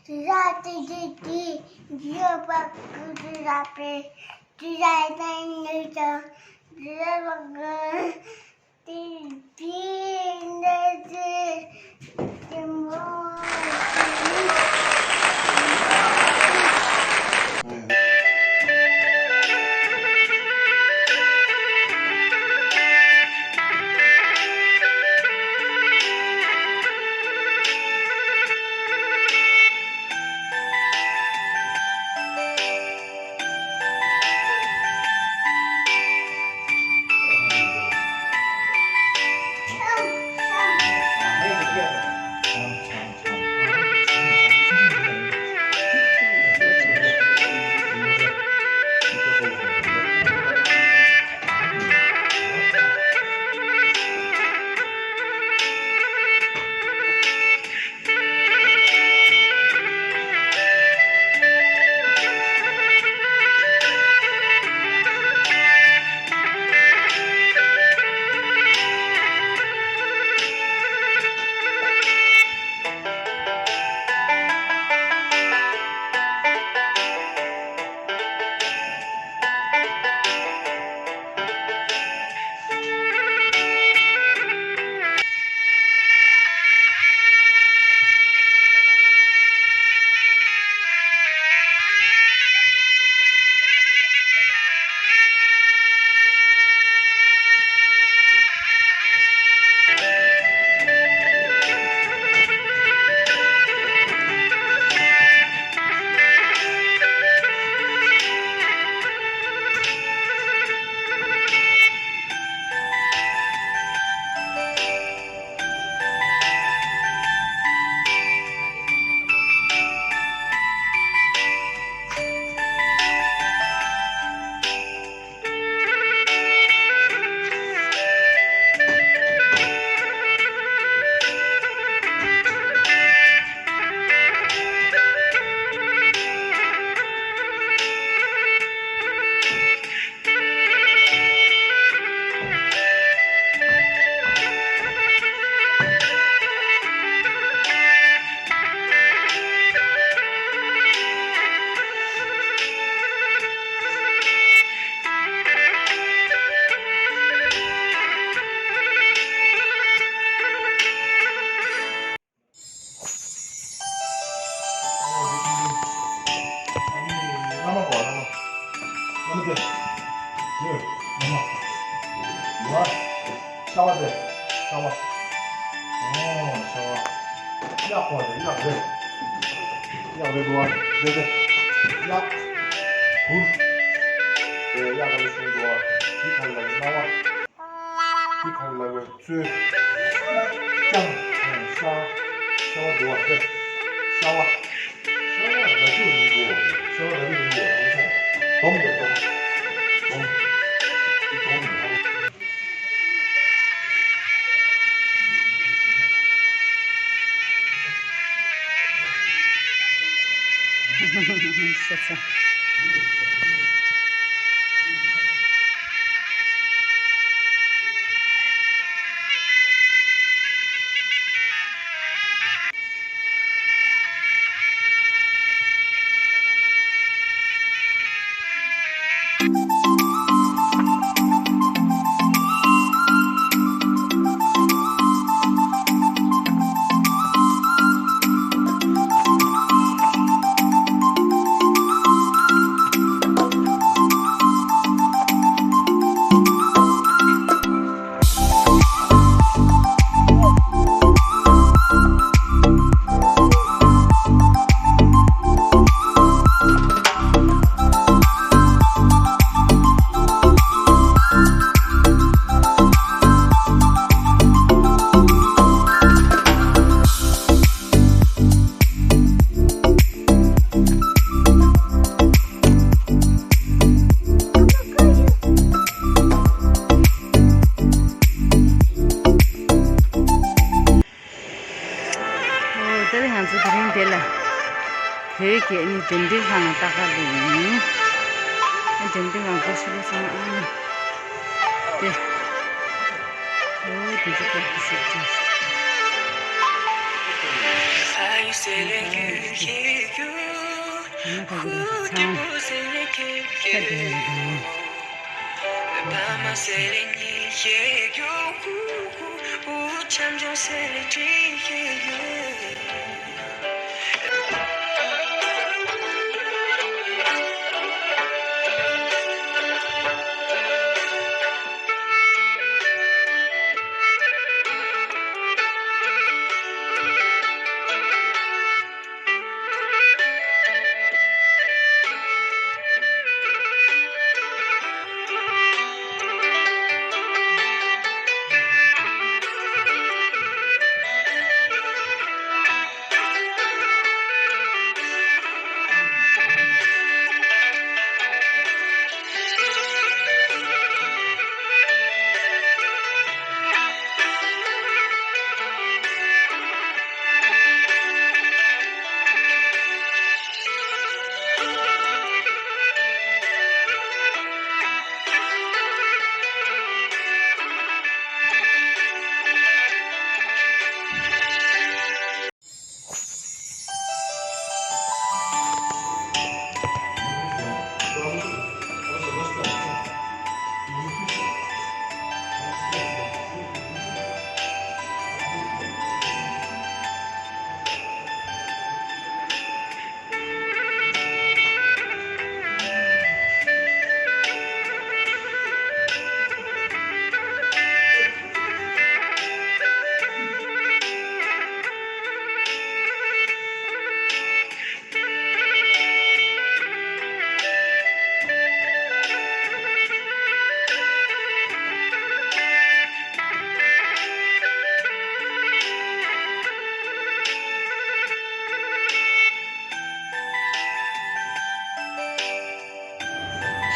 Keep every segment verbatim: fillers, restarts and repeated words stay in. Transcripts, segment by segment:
དེ་ར་དེ་དེ་དེ་འདི་ཡོད་པ་ཀུ་དེ་ར་པེ་དེ་ར་ཡིན་ན་ཡིན་ཀྱང་དེ་ར་བ་གི་དེ་དེ་འདི་དེ་དེ་མོ། ཤ་བ་དེ། ཤ་བ། ཨོ་ཤ་བ། གཡག་པ་དེ་གཡག་རེད། གཡག་རེད་འདུག་བ། རེད་རེད། གཡག་གུར། དེ་གཡག་ག་ལ་ཤོང་འདུག་བ། དེ་ག་ལ་རེད། གནའ་བ། དེ་ག་ལ་རེད། ཚོས། ཀྱང་། ཤ། ཤ་བ་འདུག་བ། ཤ་བ། ཤ་བ་ར་ཅོ་རིང་པོ། ཤ་བ་ར་ཅོ་རིང་པོ། སྡོམ་རེད་སྡོམ། སྡོམ། འདི་སྡོམ་རེད། ས་ཚ། ཨོ། ད་ང་ཚོ་དེ་རིང་འདི་ལ་བོད་ཀྱི་ཨ་ནི་འགྲེམས་སྟོན་ཁང་ལ་ལྟ་ག་སླེབས་ཡིན། འགྲེམས་སྟོན་ཁང་སྒོ་ཕྱེ་ལེ་སོང་ཨ་ནི། དེ། ཨོ་དེ་ཚོ་སྐད་ཀྱི་ཟེར་ཅིང་།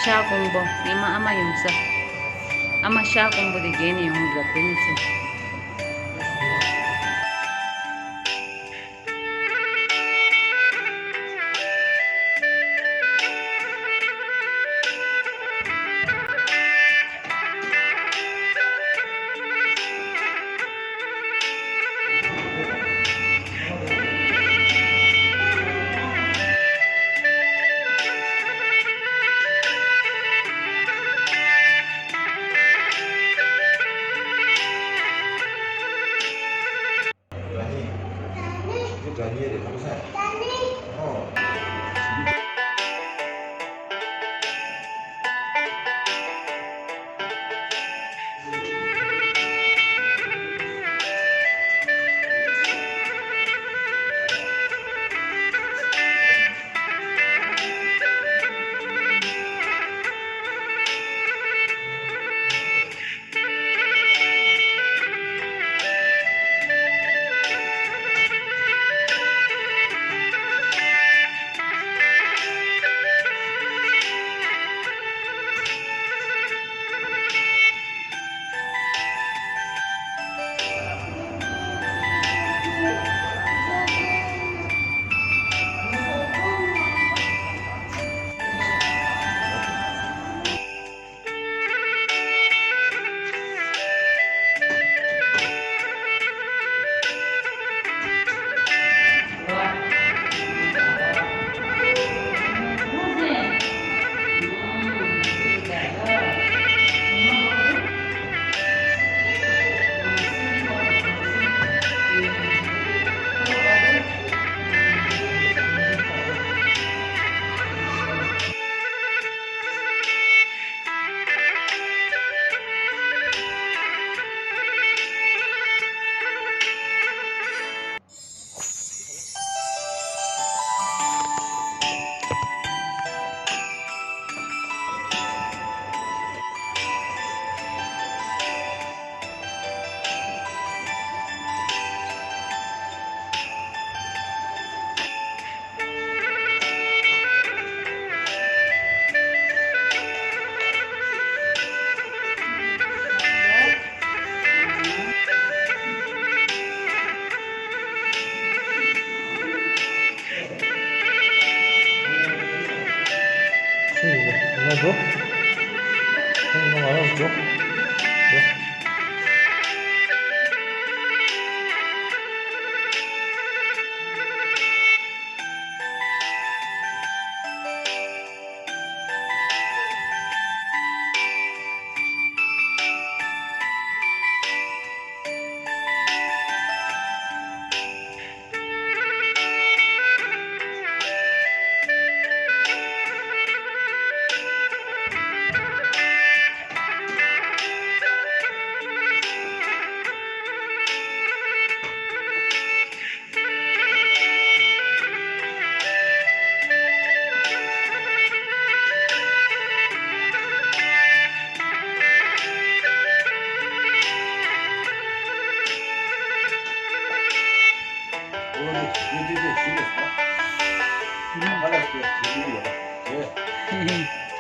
ཤ་ཀོང་པོ། ངའི་མ་ཨ་མ་ཡོང་ས། ཨ་མ་ཤ་ཀོང་པོ་དེ་བརྒལ་ནས་ཡོང་གི་ལབ་དེ་ནས་ཚུར། ཁྱེད་ལ་ཁྱེད་ལ།